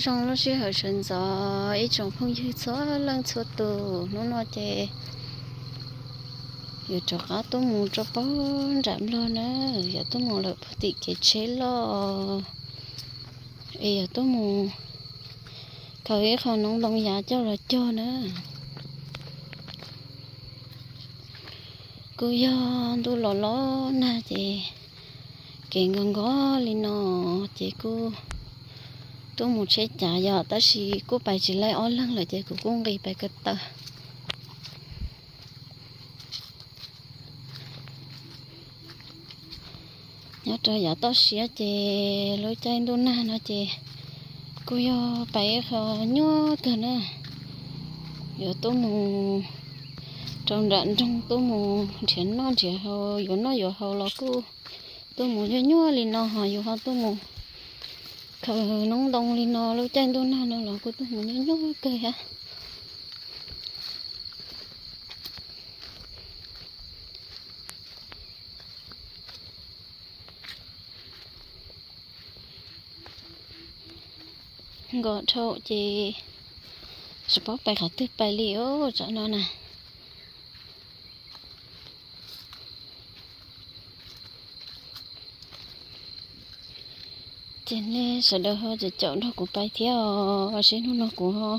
Zoo lub sij hawm sawv ntxov ib tsoom phooj ywg txhua leej txhua tus, hnub no ces yuav rov qab tuaj mus rau pem nram Nplog na, yuav tuaj mus lawm puag tim kev tsheb loj es yuav tuaj mus khaws ib qho noob ntoo yav coj los cog na. Kuj yog ntuj los los nag ces kev nkos nkos li no ces kuj tuaj mus tsheb cav yom, tab sis kuj pais tsis laib ob leeg lawm ces kuv kuj nqis pais ko taw. Nyob rau yav toj siab ces lub caij ntuj nag no ces kuj yog pais ib qho nyuaj kawg na. Yuav tuaj mus rau nram nroog tuaj mus nrhiav noj nrhiav haus, yuav noj yuav haus los kuj tuaj mus nyuaj nyuaj li no, ho yus ho tuaj mus khaws noob ntoo li no lub caij ntuj nag no los kuj tuaj mus nyuaj nyuaj kawg thiab. Nkos dhau ces tsis paub pais qhov twg pais li os, tsam no na. Ces nej sawv daws ho caum caum nrog kuv pais thiab os, seb hnub no kuv ho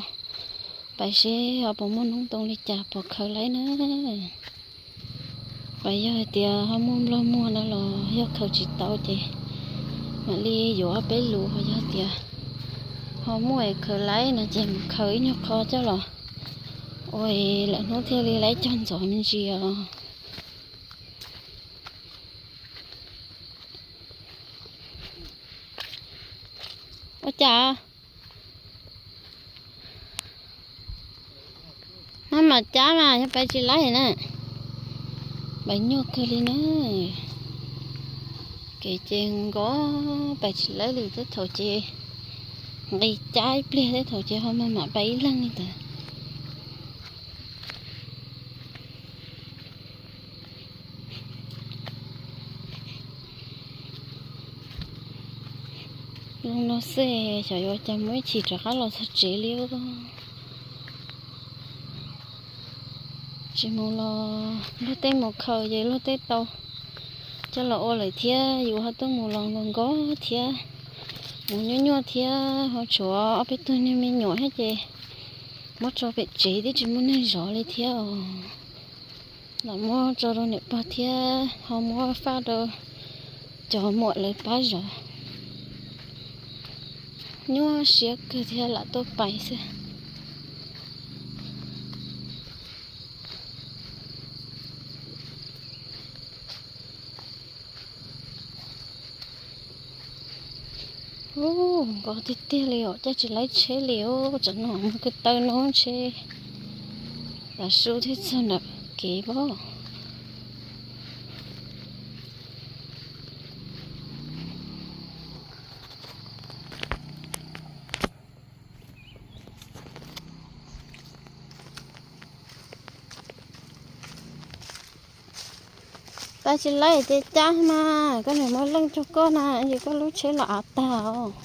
pais seb ho puas muaj noob ntoo li cas puas khaws laib na. Pais yog hais tias ho muaj nplog muag no los yog khaws tsis tau ces mam li yuav ob peb lus, ho yog tias ho muaj es khaws laib no ces mus khaws ib nyuag qho coj los ua es lwm hnub thiaj li laib cog ntxov me ntsis os. Ua cas maj mam cab mas yog pais tsis laib na, pais nyuaj kawg li na. Kev ces nkos pais tsis laib li, tej thaum ces nqis cab ib pliag, tej thaum ces ho maj mam pais ib leeg li ntawd. Zoo no xwb xyov yuav cas mus ib chim rov qab los txog tsev li. Tsis mus los luag tej mus khaws ces luag tej tau coj los ua lawm thiab, yus ho tuaj mus los nkos nkos thiab, mus nyuaj nyuaj thiab, ho tshuav ob peb tug niag me nyuam thiab ces muab tso pem tsev twb tsis muaj neeg zov li thiab os. Lam muab tso rau niam pog thiab ho muab faj rau cov muam lawv pab zov. Nyuaj siab kawg thiab lam tuaj pais xwb. Ub, nkos tiag tiag li os, caij tsis laib tsheb li os, tsam no mus ko taw no ntshe tav su thiaj txog nram kev pob. Pais tsis laib ces cab mas, koj niam muaj leej cog koj na, es koj lub tsheb los av tag os.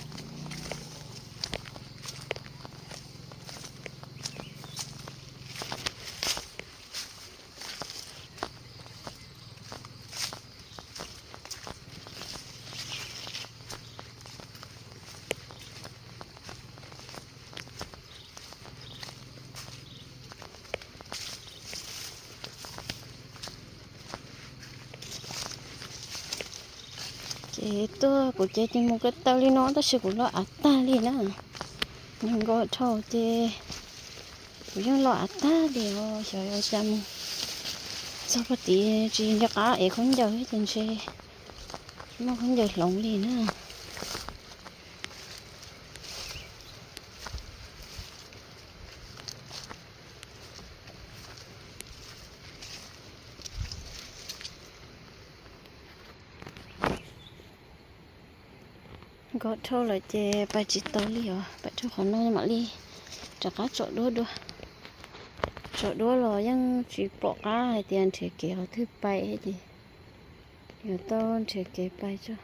Ces tuaj kuv ces ces mus ko taw li no tab sis kuv los av tag li na. Nws nkaus dhau ces kuv yeej los av tag li os, xyov cas mus txog pem tid tsis nco qab ev khaub ncaws ces ntshe muaj khaub ncaws hloov li na. Nkos dhau lawm ces pais tsis tau li os, pais dhau qhov no mam li rov qab tsom duab dua. Tsom duab los yeej tsis pom qab hais tias nrhiav kev qhov twg pais ces yuav tau nrhiav kev pais tso.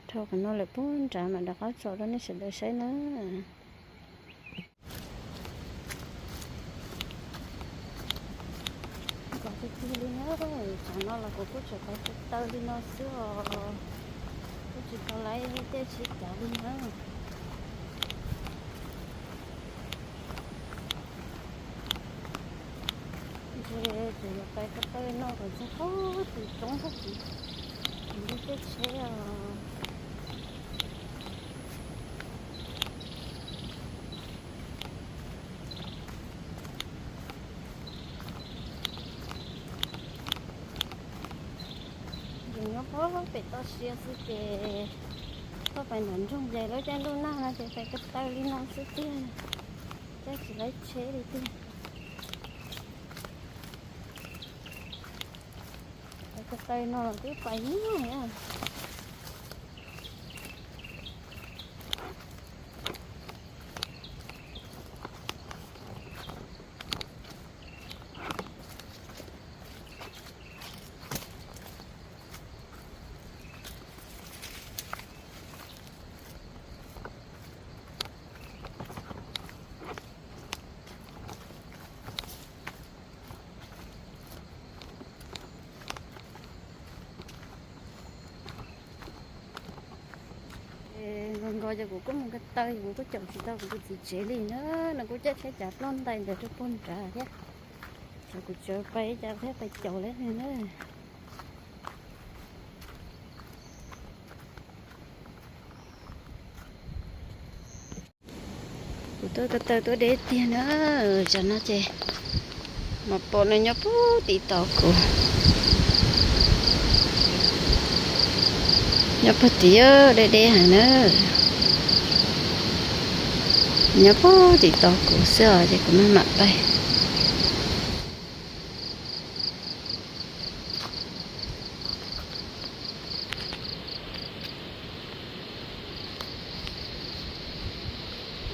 Dhau qhov no lawm puag nrad mam rov qab tsom rau nej sawv daws saib na. Tiag tiag li na, tsam no los kuv kuj tseem pais taw taw li no xwb os, kuj tsis tau laib caij tsheb cav li na. Ntshe tseem yuav pais taw taw no kom txog puag tim roob puag tim, tim ntug tej tsheb os. Yus nyob puag pem toj siab xwb ces tuaj pais ntawm nroog ces lub caij ntuj nag no ces pais ko taw li no xwb tiag, caij tsis laib tsheb li tiag. Pais ko taw no los twb pais nyuaj na. Nkaus nkaus ces kuv kuj mus ko taw, kuv kuj caum tsis tau kuv tus txiv tsev li na, nws kuj caij tsheb cav ploj ntais ntawd rau puag nrad thiab. Ces kuv tsuas pais ib co thiab pais caum lawm na. Kuv tuaj ko taw tuaj deb tiag na, tsam no ces mam pom nws nyob puag tim tos kuv. Nyob puag tim deb deb heev na. Nyob puag tim tos kuv xwb os ces kuv maj mam pais.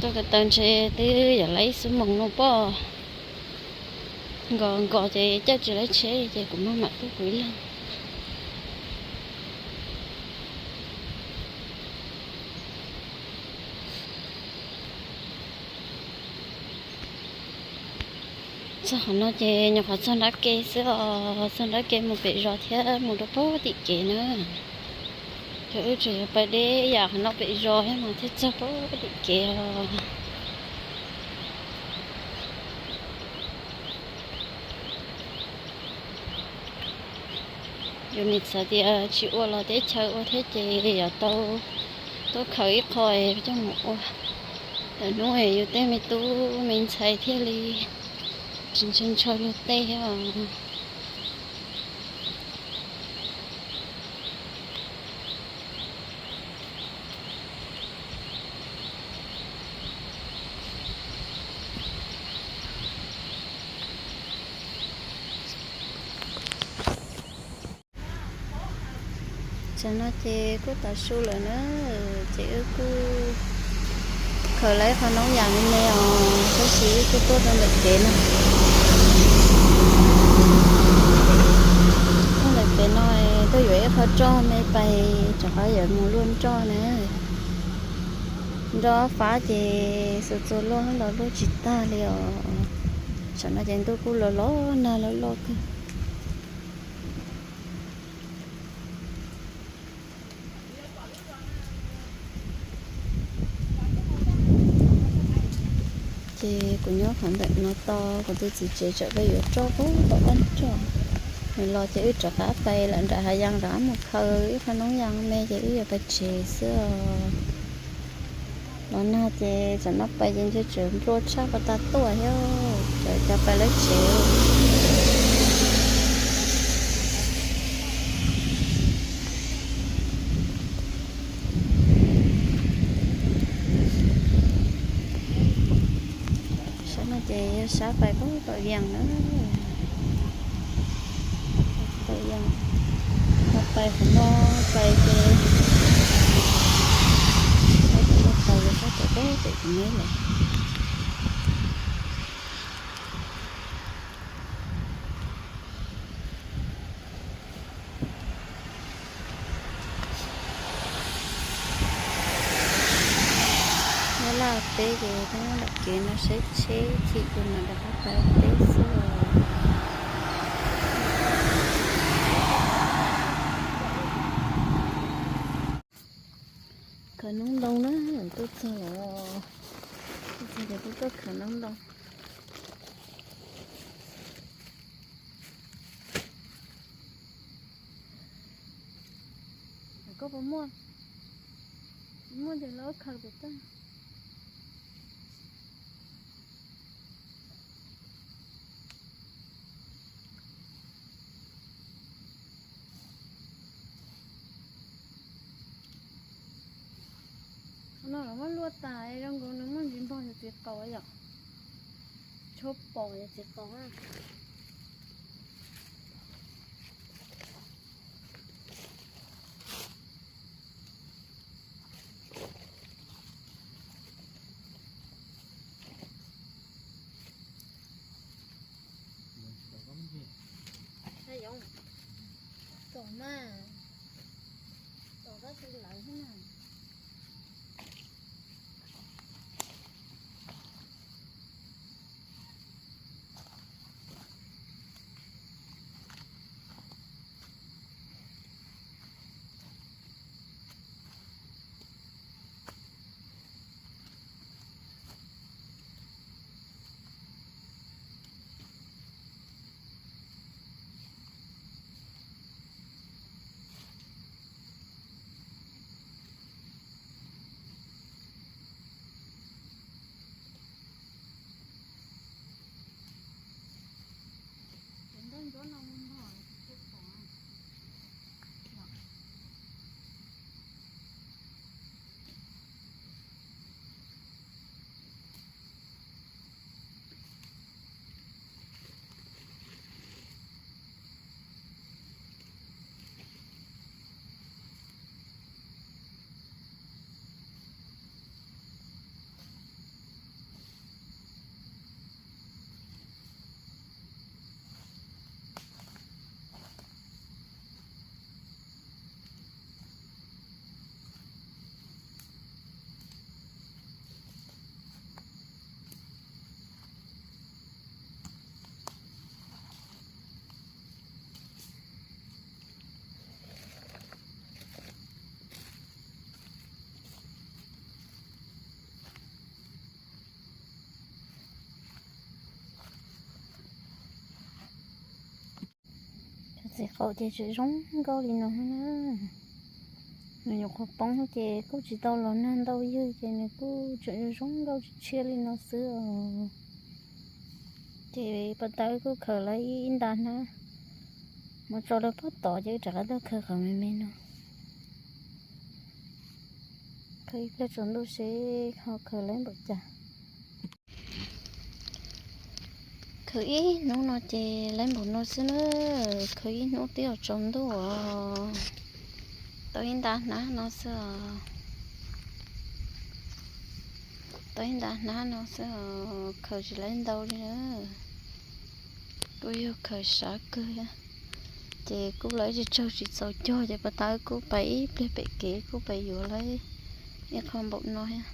Tuaj ko taw ntshe twb yog lawm ib xuab moos no pob. Nkaus nkaus ces caij tsis laib tsheb ces kuv maj mam tuaj kuv ib leeg. Txog qhov no ces nyuam qhuav txog nrab kev xwb os, txog nrab kev mus pem zos thiab mus rau puag tim kev na. Ces wb tseem yuav pais deb yam qhov no pem zos thiab mas thiaj txog puag tim kev os. Yus nim xav tias tsis ua los teb chaws ua thiab ces yuav tau tuaj khaws ib qho coj mus ua. Lwm hnub yus tej me tub me ntxhais thiaj li tsis ntshaw ntshaw luag tej thiab os. Tsam no ces kuj tav su lawm na, ces wb kuj khaws lawm ib qho noob yas me me os, tab sis wb kuj tuaj rau ntawm kev no. Tuaj ntawm kev no tuaj yuav ib qho roj me pais, rov qab yuav mus luaj nroj na. Nroj fab ces xuas txua luaj los luaj tsis tag li os. Tsam no ces ntuj kuj los los nag loj loj kawg. Ces kuv nyob qhov ntawm no tos kuv tus txiv tsev tsam peb yuav roj puag tom vaj roj. Nws los ces wb rov qab pais lawm nram hav yas rov qab mus khaws ib qho noob yas me ces wb yuav pais tsev xwb os. Los nag ces tsam no pais ces ntshe tseem nplua tshaj puag ta tuaj thiab, tsam cas pais lawm tsev. Sab no ces yog sab pais puag tom Vias na. Tom Vias, ho pais qhov no, pais ces, pais tom no pais yog sab tom pem kuv neb lawm. Nyob Laj teb ces peb nyob ntawm kev no saib tsheb chim ces mam rov qab pais teb xwb os. Khaws noob ntoo na, tuaj txog lawm, tuaj txog ces tuaj khaws noob ntoo. Koj puas muaj? Muaj ces lawv khaws pem toj. Qhov no los muab luaj tas zoo nkaus nws muaj ntsis npog yog txiv qaub yom. Tshuav pom yog txiv qaub. Tsom mas, tsom tab sis lawv thiab na. Cov txiv qaub ces tseem zoo nkauj li no na. Nws nyuam qhuav poob ces kuj tsis tau los nag ntau ywg ces nws kuj tseem zoo nkauj tshiab li no xwb os. Ces pas tau wb kuj khaws lawv ib nta hnab mus tso lawv pob tod ces wb rov qab tuaj khaws qhov me me no. Khaws ib pliag tsaus ntuj seb ho khaws lawv npaum cas. Khaws ib hnub no ces lawv npaum no xwb na. Khaws ib hnub twb yuav tsaus ntuj os. Tau ib nta hnab no xwb os. Tau ib nta hnab no xwb os, khaws tsis lawv ntau li na. Kuj yog khaws sab kawg thiab. Ces kuj lawv tsis tsaug tsis txaus cog ces pas tau kuj pais ib pliag pem kev kuj pais yuav lawv ib qho npaum no thiab.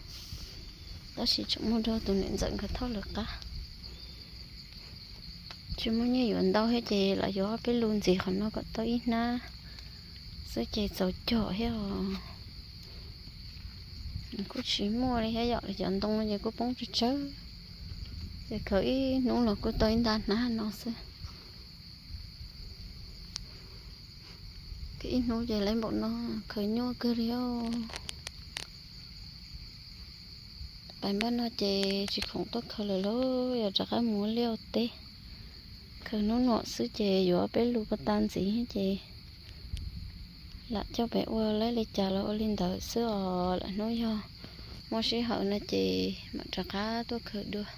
Tab sis tseem muaj rau tus niam ntxawm nkawd thauj lawv qab. Tsis muaj nyiaj yuav ntau thiab ces lam yuav ob peb lus ntxiv qhov no kom tau ib hnab xwb ces txaus cog thiab os. Kuj tsis muaj li thiab yom, cov ntoo no ces kuj poob tsawg tsawg. Ces khaws ib hnub los kuj tau ib nta hnab no xwb. Khaws ib hnub ces lawv npaum no, khaws nyuaj kawg li os. Pais npaj no ces tsis khoom tuaj khaws lawm lauj, yuav rov qab mus ua liaj ua teb. Khaws hnub no xwb ces yuav peb lus pas tau ntxiv ces lam coj pem ua lawv li cas los ua li ntawd xwb os. Lwm hnub yog muaj sij hawm no ces mam rov qab tuaj khaws dua.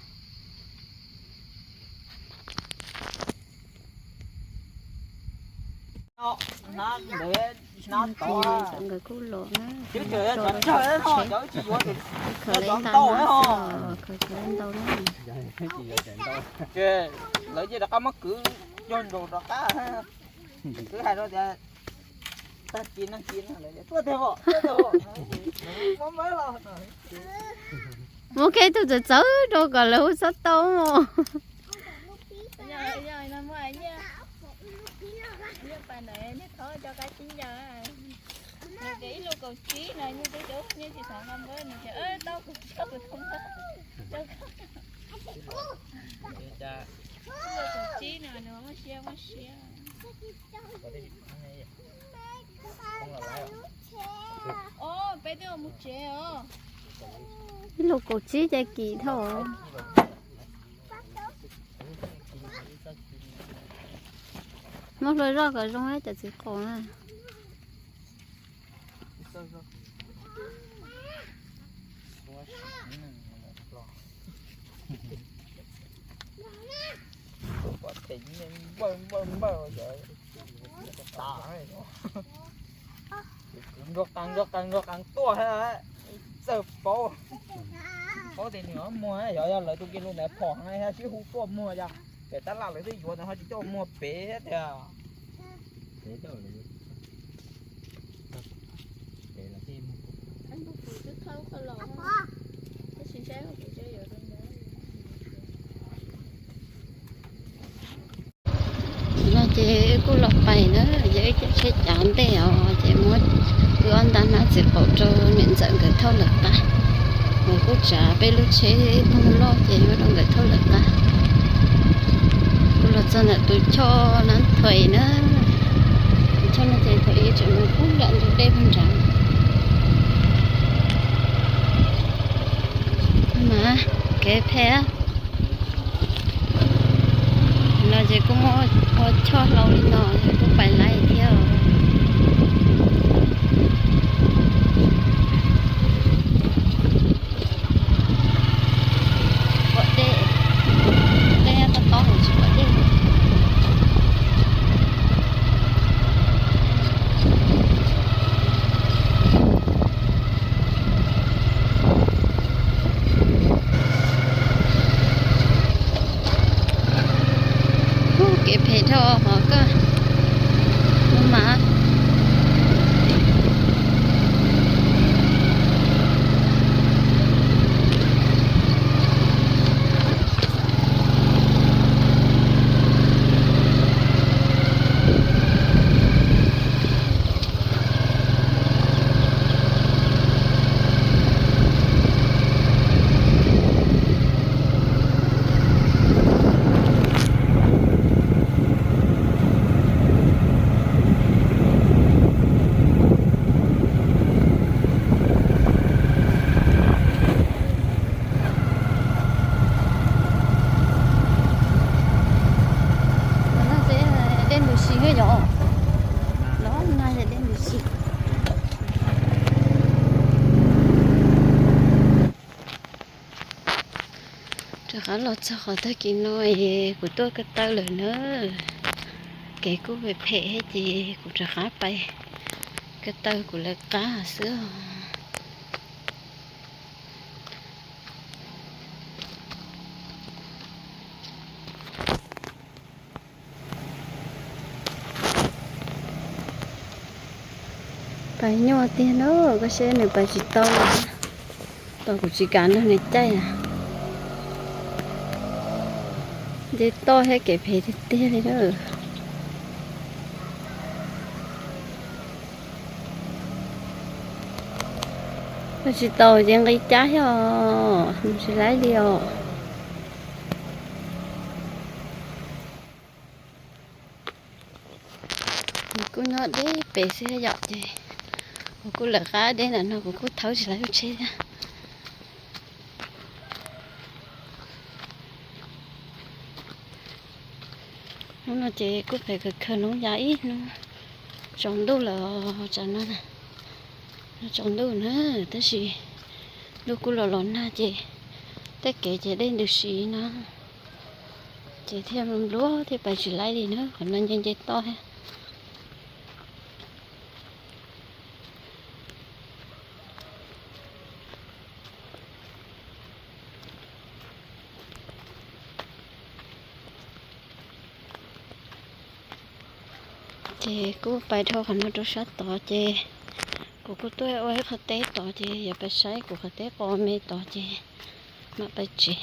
Nkawd kuj los na, khaws li ntau na, khaws li ntau na. Lawv cia rov qab muab kwv cog nraum rov qab. Kwv hais rau tias tag kis nag kis no lawv tuaj tiag, tuaj tiag, muab mab los. Muab kiag ib tug txawv txawv rau kom lawv hu txhob tau mus. Kaum tsib no nyob teb cov nyob tsis tau nqa npawb nws tias tau kuv tau kuv tau npawb. Kaum tsib no nws muaj siab muaj siab. Os, peb twb mus tsev os. Ib lus kaum tsib ces kim dhau. Muab hlua zoj kom zoo cov txiv qaub na. Nrog qees nrog qees nrog qees tuaj, txawj paub, paub tias nws muag, yog yog lawv tus kiag lus ntawd phom heev sib hu tuaj muag yog, pem tab laj lawv twb yuav ntawd ho tsis coj muag pem thiab tiag. No ces kuj los pais na, ces wb caij tsheb cav ntej os, ces muab wb ob nta hnab txiv qaub rau niam ntxawm nkawd thauj lawv qab. Nkawd kuj tsav peb lub tsheb mus loj ces yuav rau nkawd thauj lawv qab. Kuj los txog ntawm tus choj Nab Thuais na, tus choj Nab Thuais thaum ub tseem mus pub nram ntug dej puag nrad. Mas kev phem no ces kuj muaj ua choj hlau li no ces kuj pais laiv thiab. Pom dej, dej nyob tob tob tsis pom dej. Ub, kev phem dhau hov koj, ub mas. Dej ntws si yom, los na dej ntws si. Rov qab los txog qhov tag kis no es kuv tuaj ko taw lawm na. Kev kuj phem phem thiab ces kuv rov qab pais ko taw kuv lawv qab xwb os. Pais nyuaj tiag na, koj saib nws pais tsis tau, tos kuv tsis kam nrog nws caij. Nce toj thiab kev phem tiag tiag li na. Koj tsis tau ces nqis cab thiab os, mus tsis laib li os. Nws kuj nyob deb pem xwb yom, ces kuv kuj lawv qab deb ntawm no kuv kuj thawb tsis laib lub tsheb thiab. Hnub no ces kuj pem khaws khaws noob ya ib hnub, tsaus ntuj lawm tsam no, tsaus ntuj na, tab sis ntuj kuj los los nag ces tej kev ces dej ntws si no, ces thiaj npluab thiaj pais tsis laib li na, qhov no nce nce toj thiab. Ces kuj pais dhau qhov no rau sab tod ces kuv kuj tuaj ua ib qho teb tod ces yuav pais saib kuv qhov teb qos me tod ces mam pais tsev.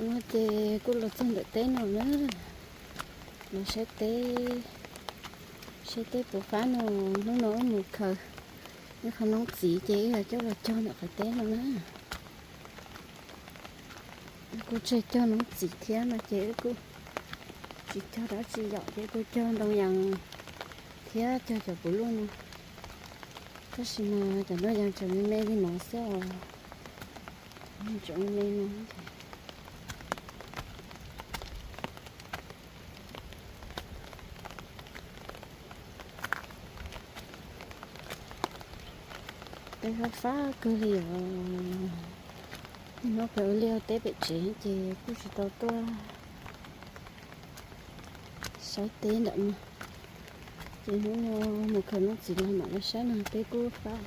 No ces kuj los txog ntawm teb no na, los saib teb, saib teb puas fab no. Hnub no wb mus khaws ib qho noob txiv ces wb yuav coj los cog ntawm qhov teb no na. Kuj tseg cog noob txiv thiab no ces wb kuj tsis cog dab tsi yom, ces kuj cog ntoo yas thiab cog cov puv luj no. Tab sis mas cov ntoo yas tseem me me li no xwb os, tseem me me no. Teb fab fab kawg li os. Hnub no peb ua liaj teb pem tsev ces kuj tsis tau tuaj saib teb ntawm no. Ces hnub no mus khaws noob txiv los mam li saib no teb kuj fab.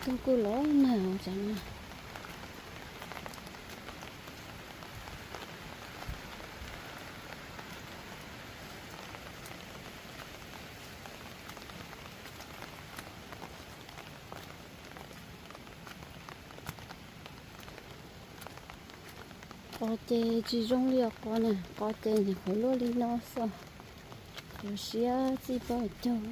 Tub kuj los nag os. Qos ces tsis zoo li os qos na, qos ces nyuam qhuav luaj li no xwb, yuav siab txij pab cog.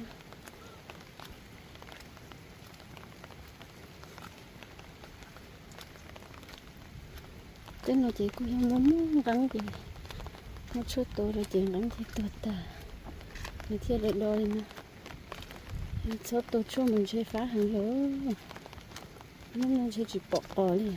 Teb no ces kuj yog muaj muaj nqeeb ces muab tshuaj tua rau ces nqeeb thiaj tuag tag, nws thiaj li do li no. Txhob tua tshuaj mas ntshe fab heev lawm, hnub no ntshe tsis pom qos li.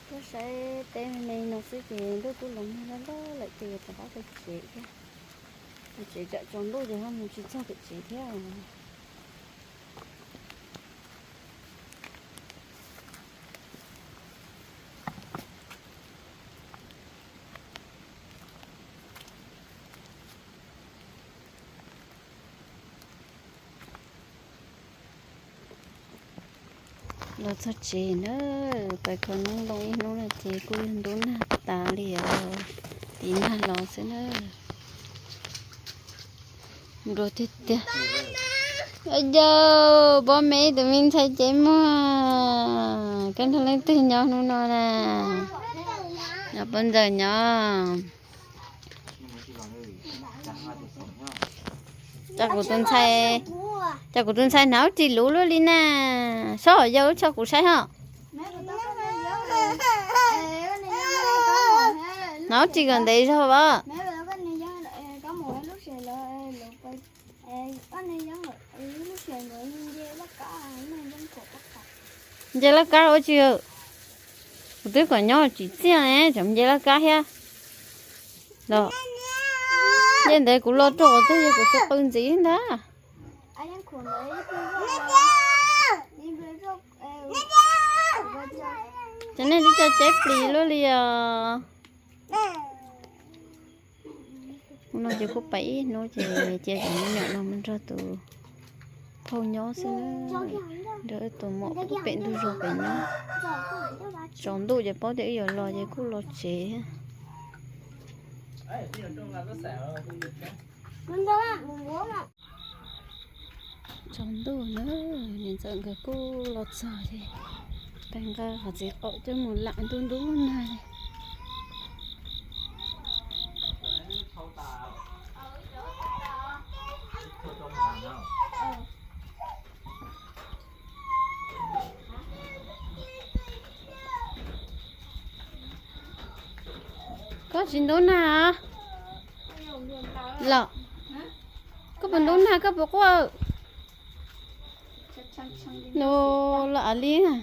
Tuaj saib teb me me no xwb ces ntuj kuj los nag loj loj lawm ces rov qab pem tsev thiab. Pem tsev tsam tsaus ntuj ces ho mus tsis txog pem tsev thiab. Los txog tsev na, pais kho noob loo ib hnub no ces kuj yog ntub nag tas li os, tiv nag los xwb na. Nruas tiag tiag. Yawg, pob me tus me ntxhais cev muag, koj nrog leej twg nyob hnub no na? Nyob pog ntxawm nyob. Cas kuv tus ntxhais, cas kuv tus ntxhais hnav ris luv luaj li na, sob yawg tso kuv saib ho. Hnav ris kom ntev zog as. Nce laj kab ua tsi? Kuv twb kom nyob tsis txiaj ne, tseem nce laj kab thiab los. Nce ntev kuv los rau qhov twg yog kuv xub qw ntxiv ntag. Ces nej twb coj ceb plis luaj li os. Hnub no ces kuj pais ib hnub ces cia cov me nyuam los mus nrog tus phauj nyob xwb, nrog wb tus muam pem ntug zos pem nyob. Tsaus ntuj ces paub tias wb yuav los ces kuj los tsev. Tsaus ntuj na, niam ntxawm nkawd kuj los txog ces pais nqa qhov txiv qaum coj mus lam ntub ntub nag li. Koj tsis ntub nag los? Koj puas ntub nag, koj puas quaj? Los av li na.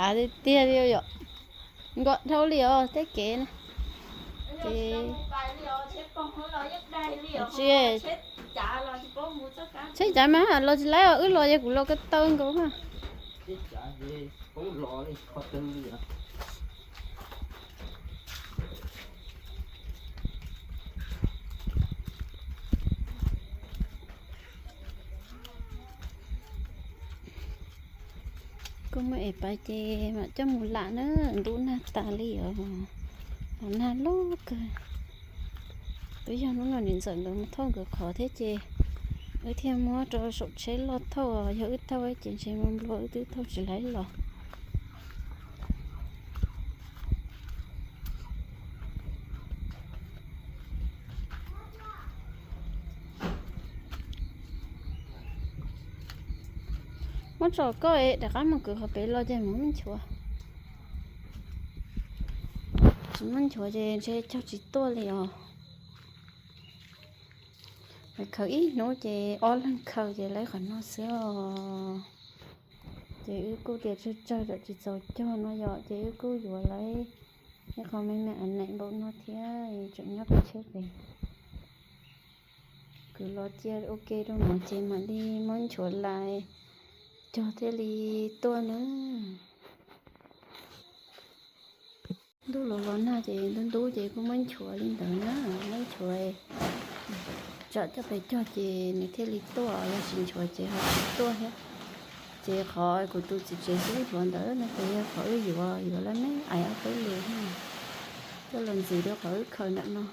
Av tiag tiag li yom. Nkaum dhau li os tej kev na. Ces tsis, tsheb cav mas los tsis laib os, wb los yog kuv los ko taw nkaus na. Kuv muaj es pais ces mam coj mus lam na, ntub nag tas li os, los nag loj kawg. Twb yog hnub no niam ntxawm nkawd mus thauj nkawd qhov thiab ces wb thiaj muab rau saum tsheb loj thauj, yog wb thauj ces ntshe mus nplua wb twb thauj tsis laib los. Muab tso koj es rov qab mus kwv qhov pem los ces mus muab nchuav. Tsis muab nchuav ces ntshe cog tsis tuaj li os. Lawv khaws ib hnub ces ob leeg khaws ces laib qhov no xwb os. Ces wb kuj tias tsawg tsawg tam tsis txaus cog no yom, ces wb kuj yuav laib ib qho me me a neem npaum no thiab tseem nyob pem tsheb pem. Kwv los cia ua ke rau no ces mam li muab nchuav lais cog thiaj li tuaj na. Ntuj los los nag ces ntub ntub ces kuj muab nchuav li ntawd na, muab nchuav tsam coj pes cog ces nws thiaj li tuaj, yog tsis nchuav ces ho tsis tuaj thiab. Ces qhov kuv tus txiv tsev xub nchuav ntawd no ces yog qhov wb yuav, yuav lawm me ais ob peb lus coj los ntxiv rau qhov wb khaws ntawm no.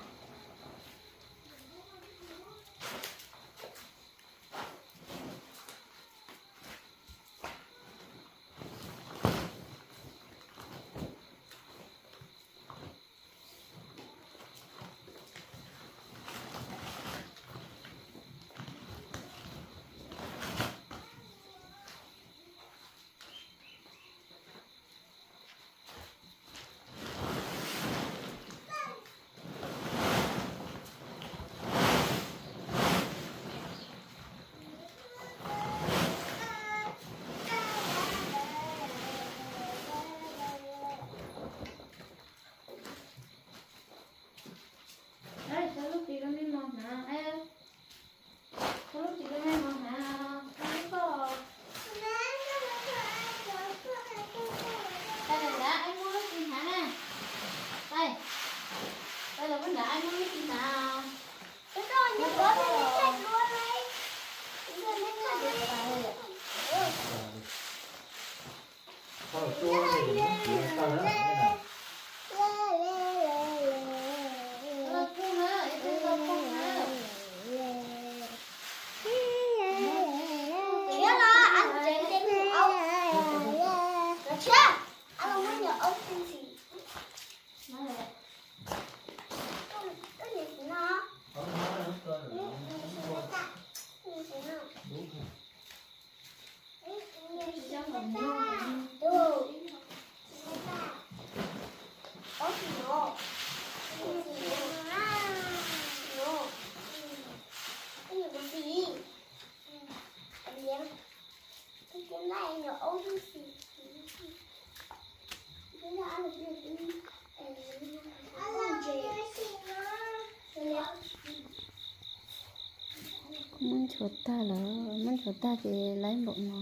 Muab nchuav tag lawm, muab nchuav tag ces laib npaum no.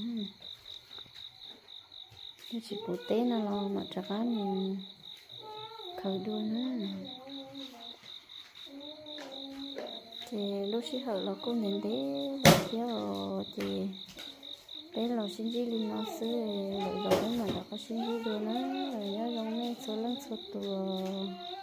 Yog tsis puv teb no los mam rov qab mus khaws dua na. Ces lub sij hawm los kuj ntev ntev lawm thiab os, ces peb los sib ntsib li no xwb, lwm zaus peb mam rov qab sib ntsib dua na. Nyob zoo nej txhua leej txhua tus.